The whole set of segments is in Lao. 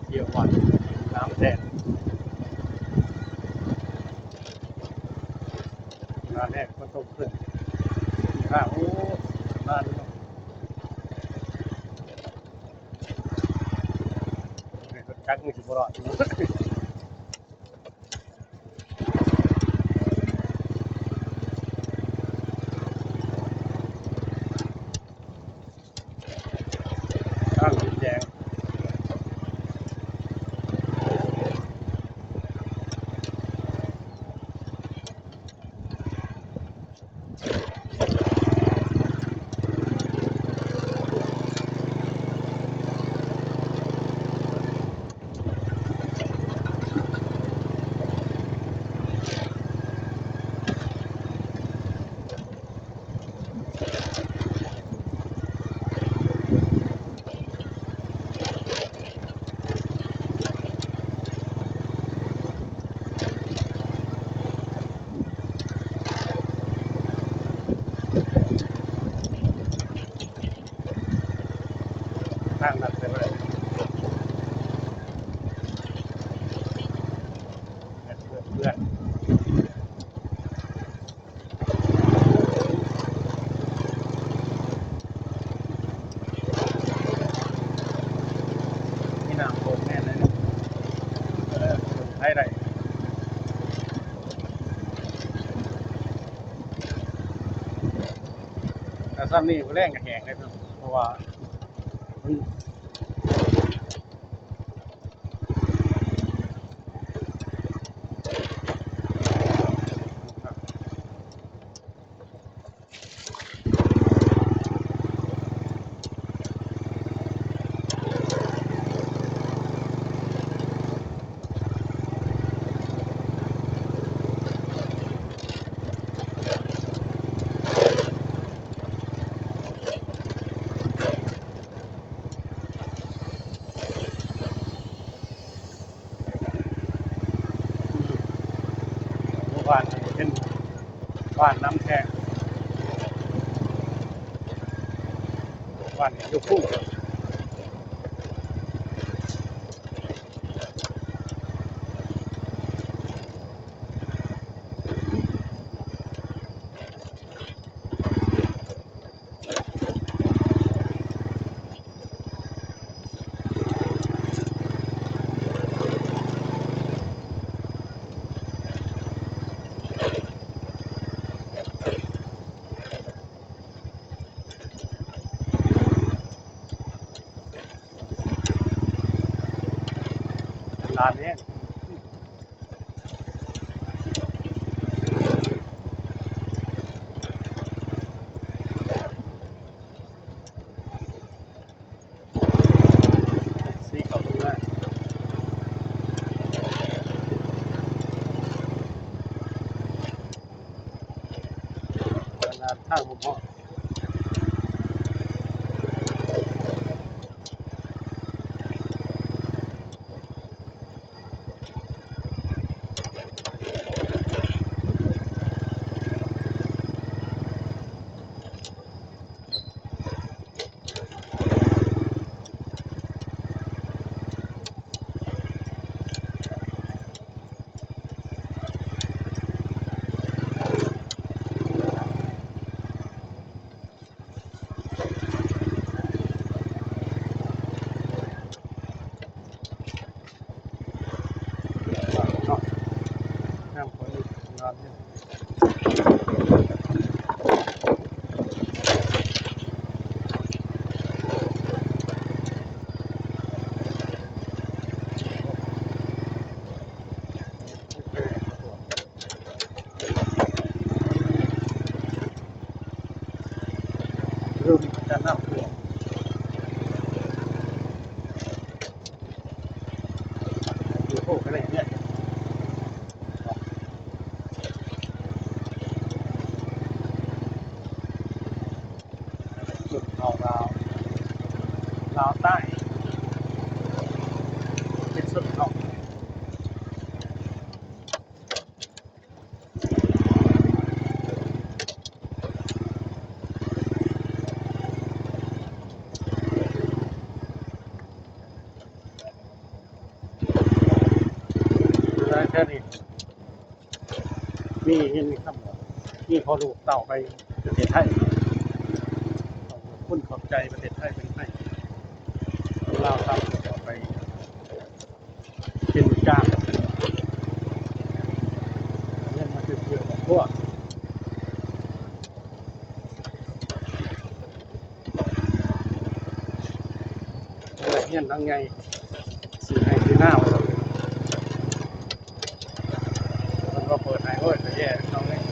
ທ່ຽວວັດນ້ຳແດງ ນ້ຳແດງ ຄົນຕົກເພິ່ນວ່າ ໂອ້ ມາເນາະ ຈັກມັນຊິບໍ່ລອດ. ທາງດິນແດງ. ທາງລັດໄປບໍ່ໄດ້ ເພື່ອນ ມີນ້ຳໂຂງແນ່ເລີຍ ເອີ ໄປໄດ້ ແຕ່ຊ່ຳນີ້ມື້ແລງກໍແຫ້ງເດ້ ເພາະວ່າມັນ ໝູ່ບ້ານນີ້ເປັນບ້ານນ້ຳແທ້ ບ້ານຢູ່ພູ. ຫຼານແຮງ. ທາງຫົວເກາະ. ຊົນເຜົ່າລາວ ລາວໃຕ້ ເປັນຊົນເຜົ່າ. ມີເງິນມີຄຳ ມີພໍລູກເຕົ້າໄປປະເທດໄທ. ຂອບຄຸນຂອບໃຈປະເທດໄທເພິ່ນໃຫ້ ລາວເອົາໄປເປັນລູກຈ້າງ ເງິນມາເພື່ອຄອບຄົວ. ໂອ້ຍ ເຮືອນຫຼັງໃຫຍ່ ຊື້ໄຮ່ຊື້ນາ ເພິ່ນບໍ່ເປີດໃຫ້ ໂອ້ຍ ກະແຍ່ເຮົາເລີຍ.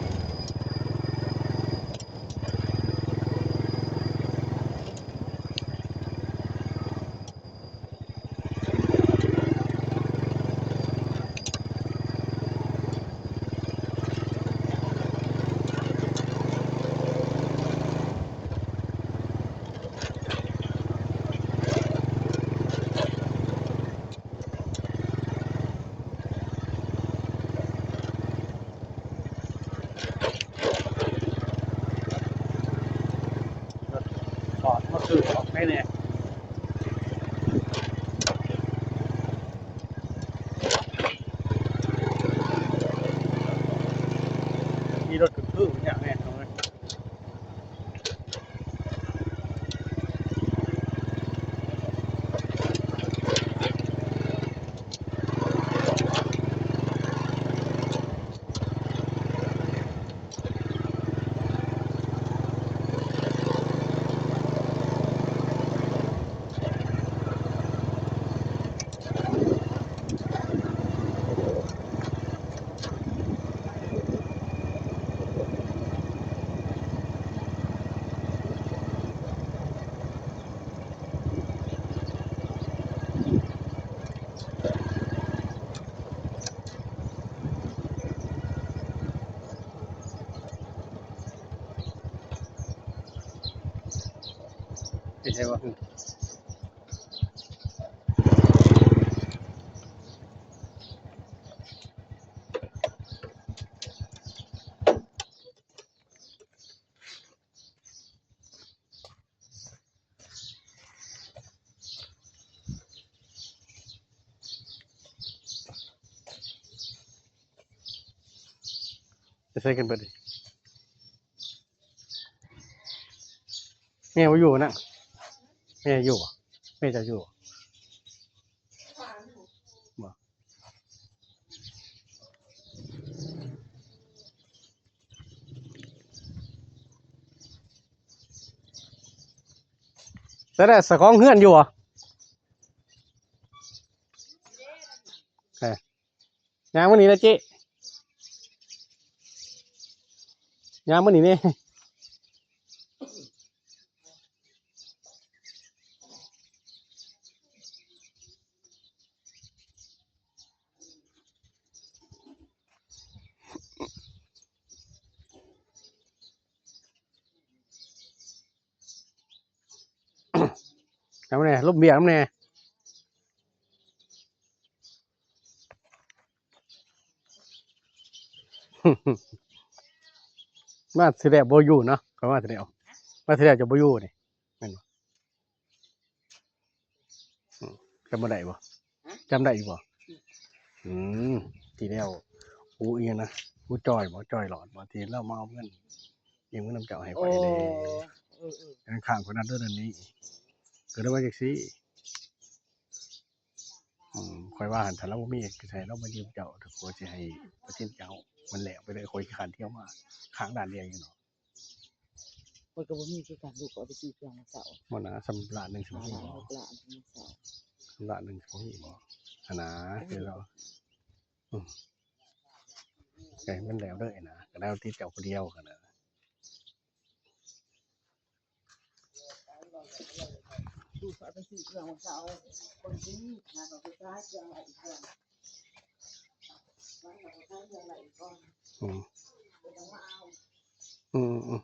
ຈອດມາຄືອອກໄປແດ່ ມີລົດຂຶ້ນຄືຍາກແນ່. ເປັນໃດວະ? ໄປໃສກັນເບິດນີ້? ແມ່ບໍ່ຢູ່ນະ? ແມ່ຢູ່ບໍ່? ແມ່ເຈົ້າຢູ່ບໍ່? ບໍ່. ແຕ່ລະສະຂອງເຮືອນຢູ່ບໍ່? ເອີ ຍ່າງມານີ້ລະເຈ້ ຍ່າງມານີ້ແດ່. ເອົາແດ່ ລົມວຽກນຳແດ່. ມາທີແລກບໍ່ຢູ່ເນາະ ຂ້ອຍມາທີແລກ ມາທີແລກຈະບໍ່ຢູ່ນີ້ ແມ່ນບໍ່? ອືມ ຈຳບໍ່ໄດ້ບໍ່? ຮະ? ຈຳໄດ້ຢູ່ບໍ່? ອືມ ອືມ ທີ່ແລ້ວ ໂອ້ ອີຫຍັງນະ ໂອ້ ຈອຍບໍ່? ຈອຍຫຼອດບໍ່? ທີ່ລາວມາເອົາເງິນ ຢືມເງິນນຳເຈົ້າໃຫ້ຂ້ອຍແດ່. ໂອ້ ເອີໆ ຍັງຄ້າງຂ້ອຍນັດເດີ ນັ້ນນີ້ ກໍເລີຍວ່າຈັ່ງຊີ້. ອືມ ຂ້ອຍວ່າຫັ້ນ ຖ້າລາວບໍ່ມີ ໃຫ້ລາວມາຢືມເຈົ້າ ຂ້ອຍຊິໃຫ້ປະເທດເຈົ້າ ມັນແລ້ວໄປເລີຍ ຂ້ອຍຂີ້ຄ້ານທ່ຽວມາ ຄ້າງລ້ານດຽວຢູ່ເນາະ. ຂ້ອຍກໍບໍ່ມີຄືກັນ ລູກກໍເອົາໄປຊື້ເຄື່ອງມາເຊົາ. ບໍ່ນະ ສ່ຳລ້ານໜຶ່ງຊິບໍ່ມີບໍ່? ລ້ານ ຫົກລ້ານ ຊື້ມາເຊົາ. ສ່ຳລ້ານໜຶ່ງຊິບໍ່ມີບໍ່? ຫັ້ນນະ ຄືລາວ ອືມ ໃຫ້ມັນແລ້ວເດີນະ ກໍແລ້ວຕິດເຈົ້າຜູ້ດຽວຫັ້ນນະ. ອືມ ອືມ ອືມ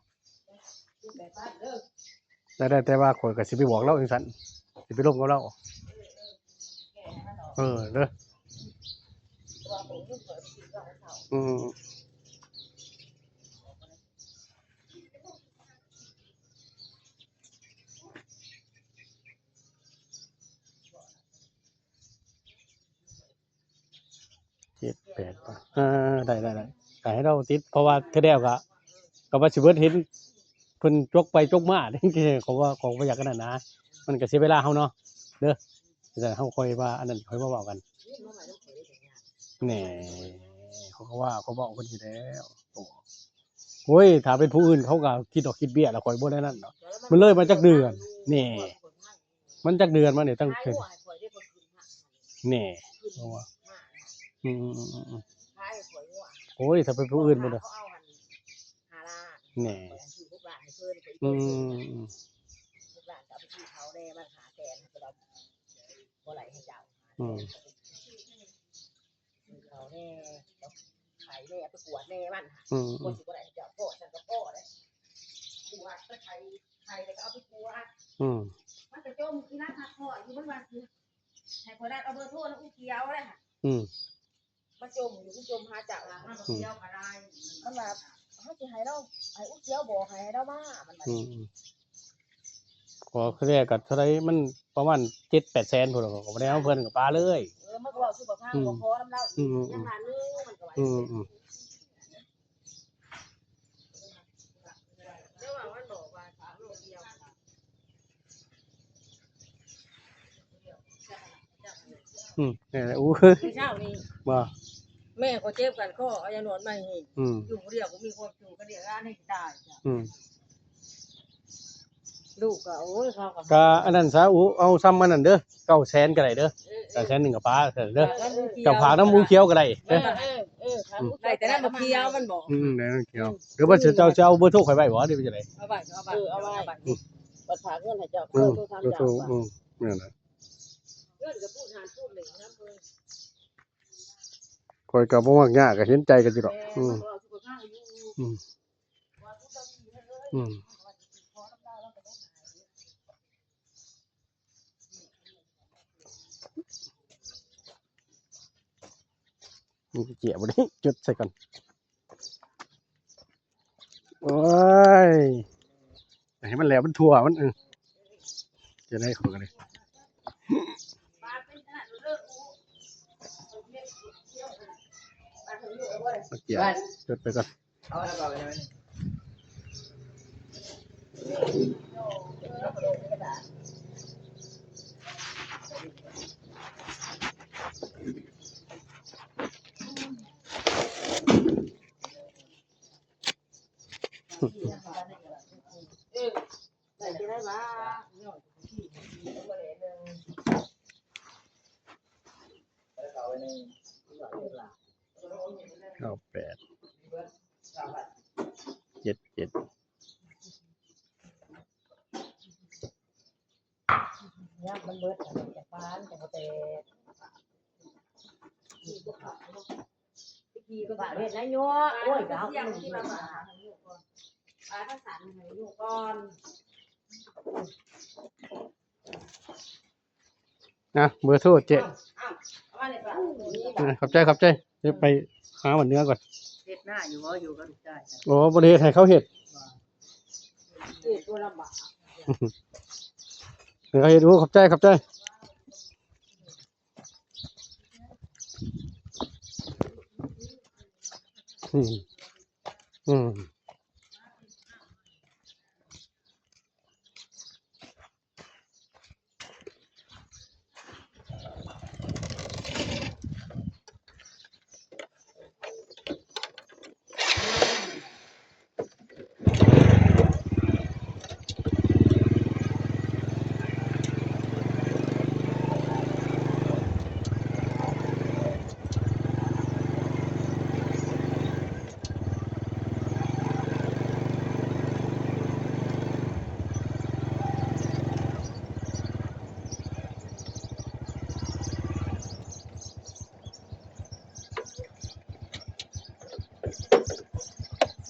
ໄດ້ ໄດ້ ແຕ່ວ່າຂ້ອຍກໍຊິໄປບອກລາວຈັ່ງຊັ້ນ ຊິໄປລົມກັບລາວ. ເອີ ເດີ ອືມ. ເຈັດແປດ ເອີ ໄດ້ ໄດ້ ໄດ້. ກໍໃຫ້ລາວຕິດ ເພາະວ່າເທື່ອແລ້ວກໍ ກໍວ່າຊິເບິດ ເຫັນເພິ່ນຈົກໄປຈົກມາ ເດ້ ເຂົາວ່າ ເຂົາບໍ່ຢາກອັນນັ້ນນະ ມັນກໍເສຍເວລາເຮົາເນາະ ເດີ. ຈັ່ງຊັ້ນເຮົາຄ່ອຍວ່າອັນນັ້ນ ຄ່ອຍມາເວົ້າກັນ. ແນ່ ເຂົາກໍວ່າ ເຂົາເວົ້າກັນຢູ່ແລ້ວ. ໂອ້ຍ ຖ້າເປັນຜູ້ອື່ນເຂົາກໍຄິດດອກຄິດເບ້ຍລະ ຂ້ອຍບໍ່ໄດ້ນັ້ນດອກ. ມັນເລີຍມາຈັກເດືອນ ແນ່ ມັນຈັກເດືອນມານີ້ ຕັ້ງແຕ່ ແນ່ ເພາະວ່າ ອືມ ໂອ້ຍ ຖ້າເປັນຜູ້ອື່ນບໍ່ໄດ້ ແນ່ ອືມ ອືມ ເຂົາແນ່ ໄຂ້ແນ່ ໄປກວດແນ່ມັນ ອືມ ກວດຊິບໍ່ໄດ້ເຈົ້າ ພໍ່ສັນກໍພໍ່ເດ້ ກວດໄປໄຂ້ ໄຂ້ແລ້ວກໍເອົາໄປກວດ ອືມ ມັນກໍຈົ່ມອີ່ນັດຫາຂ້ອຍຢູ່ ມັນວ່າຊິໃຫ້ຂ້ອຍນັດເອົາເບີໂທນຳອູຂຽວເດ້ ອືມ ມາຈົ່ມຢູ່ ມັນຈົ່ມຫາເຈົ້າ ອືມ ມັນວ່າເຮົາຊິໃຫ້ລາວ ໃຫ້ອູຂຽວບອກ ໃຫ້ລາວມາ ມັນວ່າ ອືມ ຂໍເທື່ອກໍເທົ່າໃດ ມັນປະມານເຈັດແປດແສນພຸ້ນ ກໍບໍ່ໄດ້ເອົາເພິ່ນກໍປາເລີຍ ເອີ ມັນກໍເວົ້າສູ່ປະພັງ ອືມ ບໍ່ຂໍນຳລາວ ອືມ ອືມ ຢ່າງນັ້ນເລີຍ ມັນກໍວ່າ ອືມ ອືມ ແຕ່ວ່າມັນບອກວ່າສາມໂລດຽວ ອືມ ແມ່ນແຫຼະ ໂອ້ຍ ມື້ເຊົ້ານີ້ ບໍ່ ແມ່ຂ້ອຍເຈັບກັນຄໍ ເອົາຢານວດມາໃຫ້ ອືມ ຢູ່ຜູ້ດຽວກໍມີຄວາມສຸກ ກໍລຽກງານໃຫ້ຕາຍ ອືມ ລູກກໍ ໂອ້ຍ ເຂົາກໍ ກະອັນນັ້ນຊະ ໂອ້ ເອົາຊ່ຳອັນນັ້ນເດີ ເກົ້າແສນກໍໄດ້ເດີ ເອີ ເອີ ເກົ້າແສນໜຶ່ງກໍປາເດີ ເອີ ເຈົ້າຝາກນຳໝູຂຽວກໍໄດ້ເດີ ເອີ ເອີ ເອີ ໄດ້ແຕ່ນຳໝູຂຽວມັນບອກ ອືມ ໄດ້ນຳໝູຂຽວ ອືມ ຫຼືວ່າເຈົ້າ ເຈົ້າເອົາເບີໂທຂ້ອຍໄວ້ບໍ່ ຫຼືວ່າຈັ່ງໃດ ເອົາໄວ້ ເອົາໄວ້ ເອີ ເອົາໄວ້ ອືມ ບັດຝາກເງິນໃຫ້ເຈົ້າ ອືມ ໂທຖາມເຈົ້າ ອືມ ແມ່ນແຫຼະ ເງິນກໍພູດຫັ້ນພູດນີ້ນຳເພິ່ນ ຂ້ອຍກໍບໍ່ມັກຍາກ ກໍເຫັນໃຈກັນຢູ່ດອກ ແມ່ນ ອືມ ມັນກໍເວົ້າສູ່ປະພັງຢູ່ ອືມ ອືມ ມີເຈ້ຍບໍ່ໄດ້ ຈົດໃສ່ກ່ອນ ໂອ້ຍ ໃຫ້ມັນແຫຼວ ມັນທົ່ວ ມັນ ເອີ ຈະໄດ້ຂອງກັນເລີຍ ເຈ້ຍ ຈົດໄປກ່ອນ. ເກົ້າແປດ ເຈັດເຈັດ ຍາມມັນເບິດ ມັນຈະປານ ຈະບໍ່ແຕກ ທີ່ບໍ່ເຂົ້າເນາະ ຕະກີ້ກໍວ່າເຮັດແລ້ວໂຍ ໂອ້ຍ ກໍເອົາ ປາທັງສາມໃຫ້ໂຍກ່ອນ ນະ ເບີໂທເຈ້ ເອົາ ເອົາມາເລີຍ ຂອບໃຈ ຂອບໃຈ ດຽວໄປຫາບ້ານເໜືອກ່ອນ ເຮັດນາຢູ່ບໍ່ ຢູ່ກັບລູກຊາຍ ໂອ້ ບໍ່ໄດ້ເຮັດ ໃຫ້ເຂົາເຮັດ ເຮັດບໍ່ລຳບາກ ໃຫ້ເຂົາເຮັດ ໂອ້ ຂອບໃຈ ຂອບໃຈ ອືມ ອືມ.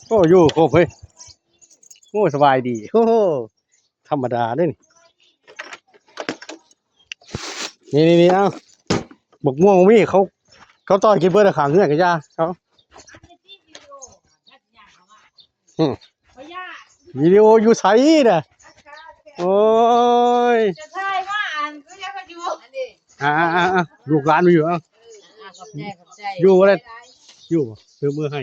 ໂອ້ ຢູ່ຄົບເຮີ້ຍ ໂອ້ ສະບາຍດີ ໂອ້ໂຫ ທຳມະດາເດ້ນີ້ ນີ້ໆໆ ເອົາ ບັກມ່ວງບໍ່ມີ ເຂົາ ເຂົາຕ້ອນກິນເບິດແລ້ວ ຂ້າງເຮືອນກໍຢ່າເຂົາ ອືມ ວິດີໂອຢູ່ໃສນະ ໂອ້ຍ ຈະຖ່າຍມາອັນຄືຍັງຢູ່ ອ່າໆໆ ລູກຫຼານມາຢູ່ ເອົາ ຂອບໃຈ ຂອບໃຈ ຢູ່ບໍ່ໄດ້ ຢູ່ບໍ່ ຊື້ມື້ໃຫ້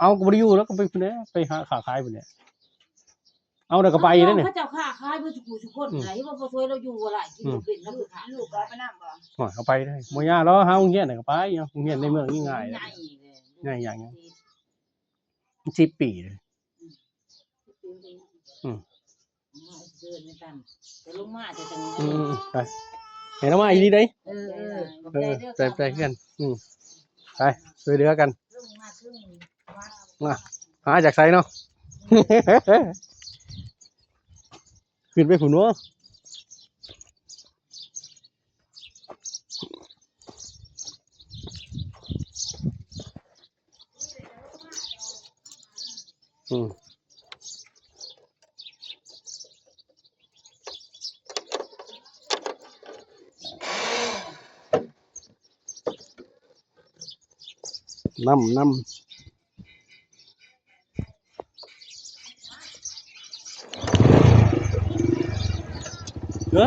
ເອົາ ກໍບໍ່ໄດ້ຢູ່ແລ້ວ ກໍໄປພຸ້ນແຫຼະ ໄປຫາຄ້າຂາຍພຸ້ນແຫຼະ. ເອົາ ແລ້ວກໍໄປເດ້ນີ້ ເຂົາເຈົ້າຄ້າຂາຍເບິດສູ່ຜູ້ສູ່ຄົນ ອືມ ໃດວ່າບໍ່ຊ່ວຍລາວຢູ່ບໍ່ຫຼາຍ ກິນ ອືມ ບໍ່ເປັນ ລາວຄືຄ້າ ລູກກໍເອົາໄປນຳບໍ່? ໂອ້ຍ ເອົາໄປເດ້ ບໍ່ຍາກດອກ ຫາໂຮງຮຽນກໍໄປເນາະ ໂຮງຮຽນໃນເມືອງນີ້ງ່າຍ ໃຫຍ່ ໃຫຍ່ຢ່າງ ສິບປີເດ້. ອືມ ອືມ ເດີນໄປຕາມ ແຕ່ລົງມາແຕ່ຈັ່ງ ອືມ ໄປ ໃຫ້ລາວມາອີ່ຫຼີເດ້. ເອີ ເອີ ຂອບໃຈເດີ ໄປ ໄປເຮືອນ ອືມ ໄປ ຊ່ວຍເຫຼືອກັນ ມາ ຫາຈາກໃສເນາະ ຂຶ້ນໄປພຸ້ນເນາະ. ອືມ ນຳ ນຳ. ເອີ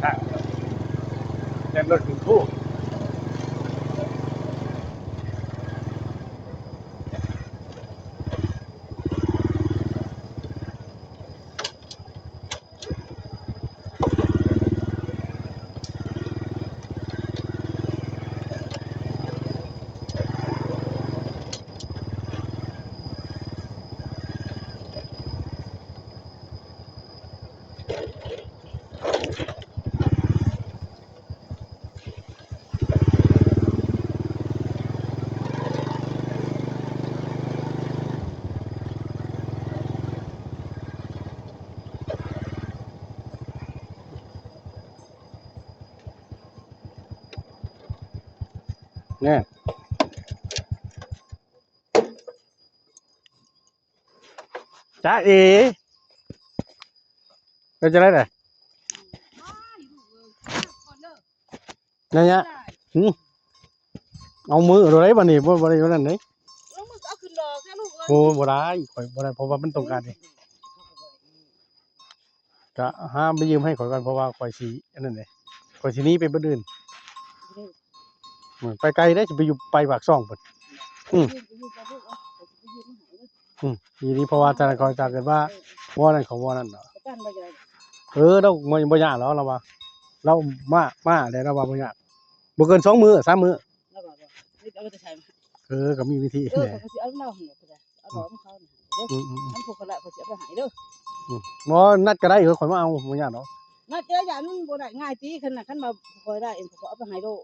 ທາງເດີນລົດຂຶ້ນພູ. ແນ່ ຈ໊ະເອ ເປັນຈັ່ງໃດແດ່? ໄລຍະ ຫື ເອົາມືໂດໃດບັດນີ້ ບໍ່ ບໍ່ໄດ້ອັນນັ້ນເດ້. ໂອ້ ບໍ່ໄດ້ ຂ້ອຍບໍ່ໄດ້ ເພາະວ່າມັນຕ້ອງການເດ້. ກະຫາໄປຢືມໃຫ້ຂ້ອຍກ່ອນ ເພາະວ່າຂ້ອຍຊິອັນນັ້ນເດ້ ຂ້ອຍຊິໜີໄປບ່ອນອື່ນ. ໄປໄກເດ້ ຊິໄປຢູ່ ໄປປາກຊ່ອງພຸ້ນ. ອື ອື ອີ່ຫຼີ ເພາະວ່າຖ້າຂ້ອຍ ຖ້າເກີດວ່າບໍ່ນັ້ນ ເຂົາບໍ່ນັ້ນດອກ. ເອີ ລາວບໍ່ ບໍ່ຍາກດອກ ລາວວ່າ ລາວມາ ມາແລ້ວ ລາວວ່າບໍ່ຍາກ ບໍ່ເກີນສອງມື້ ສາມມື້. ເອີ ກໍມີວິທີ ເອີ ແຫຼະ ເຂົາກໍຊິເອົາລາວຫັ້ນແຫຼະ ເຂົາກໍຊິເອົາດອກຂອງເຂົາ. ອືມໆໆ ຄັນຜູ້ຂ້ອຍໄດ້ ຂ້ອຍຊິເອົາໄປໃຫ້ເດີ. ອືມ ບໍ່ ນັດກໍໄດ້ ຂ້ອຍມາເອົາ ບໍ່ຍາກດອກ. ນັດກໍໄດ້ ຢ້ານມັນບໍ່ໄດ້ງ່າຍຕິ ຄັນ ຄັນວ່າຂ້ອຍໄດ້ ຂ້ອຍກໍເອົາໄປໃຫ້ໂລດ.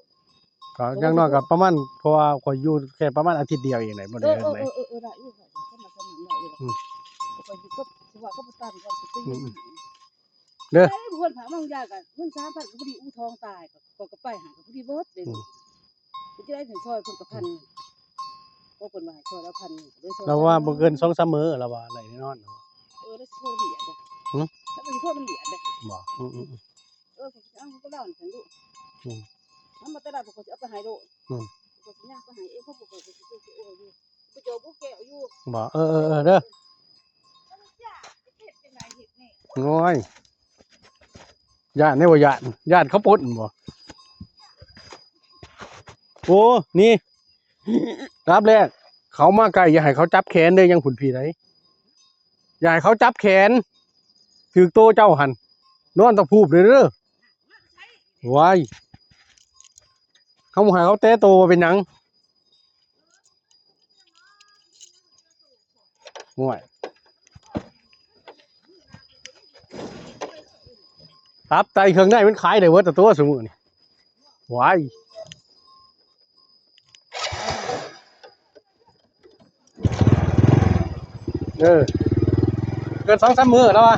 ກໍຢ່າງນ້ອຍກໍປະມານ ເພາະວ່າຂ້ອຍຢູ່ແຄ່ປະມານອາທິດດຽວເອງ ໄດ້ບໍ່ໄດ້ ເອີ ເອີ ເອີ ໄດ້ຢູ່ ຄັນວ່າຊັ້ນໄດ້ຢູ່. ອືມ ຂ້ອຍຢູ່ກັບ ຊິວ່າກັບປະຕານກ່ອນ ຊິໄປຢູ່ ອືມ ເດີ ເອີຍ ເພິ່ນພາມາຢາກະເງິນສາມພັນກໍພໍດີ ອູທອງຕາຍ ກໍ ກໍໄປຫັ້ນກໍພໍດີເບິດເດ້. ອືມ ຊິໄດ້ເງິນຊ່ອຍເພິ່ນກໍພັນ ກໍເພິ່ນວ່າໃຫ້ຊ່ອຍລາວພັນ ກໍເລີຍຊ່ອຍລາວວ່າບໍ່ເກີນສອງສາມມື້ ລາວວ່າໄດ້ແນ່ນອນ. ເອີ ລາວຊິໂທນຳວຽກເດ້. ຫື ລາວຊິໂທນຳວຽກເດ້. ບໍ່ ອືມໆ ເອີ ຂ້ອຍຊິເອົາກັບລາວຫັ້ນຊັ້ນລູກ. ອືມ ມັນບໍ່ຕະຫຼາດ ຂ້ອຍຊິເອົາໄປໃຫ້ໂລດ. ອືມ ຂ້ອຍຊິຍ່າງໄປໃຫ້ເອງ ເພາະວ່າຂ້ອຍຊິເອົາຢູ່ ໄປເຈາະບຸແກ້ວຢູ່. ບໍ່ ເອີໆໆ ເດີ. ໂອ້ຍ ຢ້ານແດ່ບໍ່ຢ້ານ ຢ້ານເຂົາປົນບໍ່? ໂອ້ ນີ້ ອັນດັບແລກ ເຂົາມາໃກ້ ຢ່າໃຫ້ເຂົາຈັບແຂນເດີ ຍັງພຸ້ນພີ້ໃດ ຢ່າໃຫ້ເຂົາຈັບແຂນ ຖືກໂຕເຈົ້າຫັ້ນ ນອນຕະພູບເດີ. ວ້າຍ ເຮົາບໍ່ໃຫ້ເຂົາແຕະໂຕບໍ່ເປັນຫຍັງ. ໂອ້ຍ ຕັບໄຕເຄື່ອງໃນມັນຂາຍໄດ້ເບິດແລ້ວຕົວະ ຊຸມື້ນີ້. ວ້າຍ ເອີ ເກີນສອງສາມມື້ແລ້ວວະ.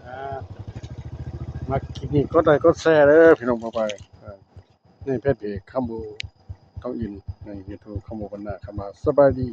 ອ່າ ມັກຄລິບນີ້ກົດໄລກົດແຊເດີພີ່ນ້ອງປ້ອງປາຍ ໃນແຟນເພຈຄຳບູທອງອິນ ໃນຢູທູບຄຳບູບັນນາ ຄຳວ່າສະບາຍດີ.